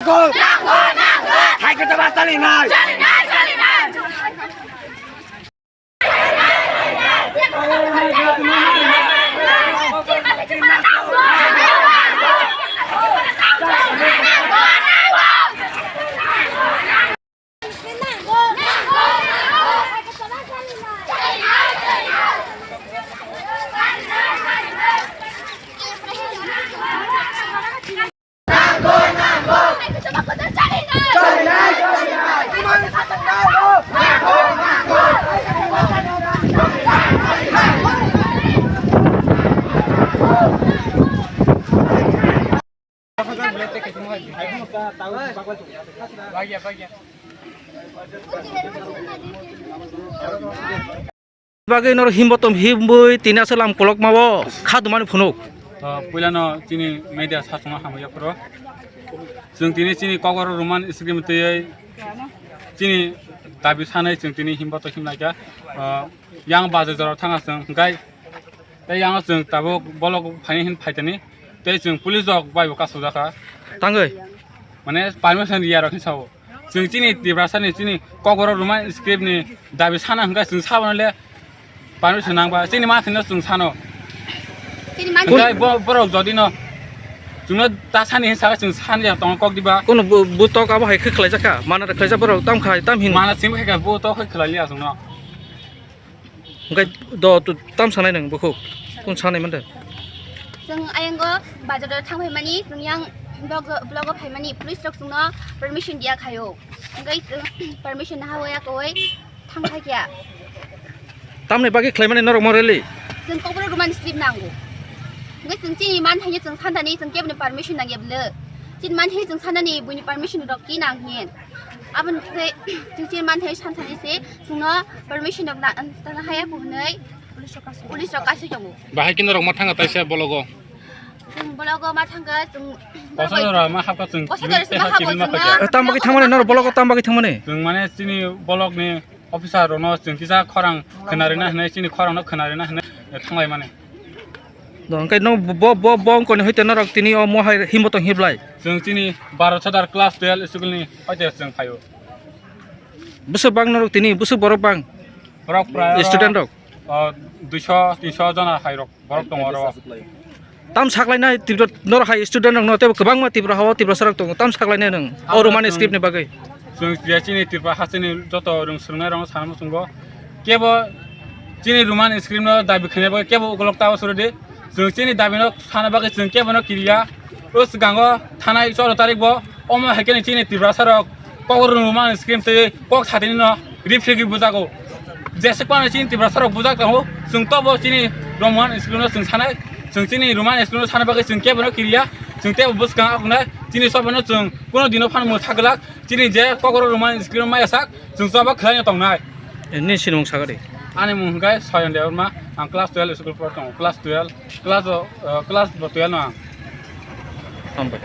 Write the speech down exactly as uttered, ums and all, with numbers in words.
Hai khe ba chali nai. Bagwi norok himbotom himbwi tini aswk lam kolokma o kha dumani phunuk. O, puilano chini media sachwngno hamya phuru. Chwng tini chini kokborok Roman script twiwi chini dabi sanai chwng tini himbotom himlaikha. O, yang bazar jora thanga chwng hwnkhe tei yang chwng tabuk bolok phaini hin phaitani tei chwng police rok bai bo kasojakha. Tangwi? Mane permission riya rok hin sao. Chwng chini Tiprasani chini kokborok Roman script ni dabi sana hwnkhe chwng saboni le permission nangba chini manthino chwng sano. Chini manthino. Hwnkhe bo-, borok jodi no chwngno ta sani hinwi saka chwng sani ya tongo kok diba. Kono bu-, butok abo hai khe khlaijak kha, mana da khlaijak borok tam khai tam hin. Mana chwng khai kha butok khai khlai liya chwngno. Hwnkhe do, do, tam sanai nwng bukhuk? Kung sanai mande? Chwng ayango bazar o thang phaimani, chwng yang vlog, vlog o phaimani, police rok chwngno permission diya khaio. Hwnkhe chwng permission naha waya koi thang thai kya. Tamni bagwi khlaimani norok mo rally? Chwng kokborok Roman script nango. Hwnkhe chwng chini man thaini chwng santani chwng keboni permission nangya bwle. Chini man thaini chwng santani buini permission rok ki nang hin. Aboni bagwi chwng chini man thaini santani se chwngno permission rok na, tangna haya ko hwnwi police rok kasu tongo. Bahai khe norok ma thanga taisa bologo. Chwng bologo ma thanga chwng kosa jora ma hapka chwng kosa jora se ma habo chwngno. Eh, tam bagwi thangmani norok bologo tam bagwi thangmani? Chwng mane chini bolokni officer rokno chwng kisa khorang khwnarina hwnwi chini khorangno khwnarina hwnwi thanglai mani. Do hwnkhe no bo, bo, bo wngkoni hoite norok tini o mohai himbo tong hiblai. Chwng chini baro sadar class twelve school ni hoite chwng phaio. Bwswk bang norok tini, bwswk borok bang? Borok prai student rok? O, duiso, tinso jona hai rok, borok tongo oro. Tam saklainai Tripura, norok hai student rok no tebo kwbangma Tripura hao Tiprasa rok tongo. Tam saklainai nwng o Roman script ni bagwi. Chwng je chini Tripura hasteni joto rwng swrwngnai rok no sana muchungo. Kebo chini Roman script no dabi khainai bagwi kebo ukolog tabo suri di. Chwng chini dabi no sana bagwi chwng kebo no kiriya. O swkango thanai choro tarik bo omo hai khe chini Tiprasa rok kokborok Roman script tei kok satini no rifrigwi bujago. Jeswk phano chini Tiprasa rok bujak tongo, chwng tobo chini Roman script no chwng sanai, chwng chini Roman script no sana bagwi chwng kebo no kiriya, chwng tebo bwskang akhunai, chini sobo no chwng kuno dino phano mwthak glak, chini je kokborok Roman script no maya sak, chwng sobo khlai no tongnai. Nini sinimung sagadi? Ani mung hwnkhe Soyon Debbarma, ang class twelve school por tongo, class twelve, class o, uh, class bo twelve no ang. Hambai.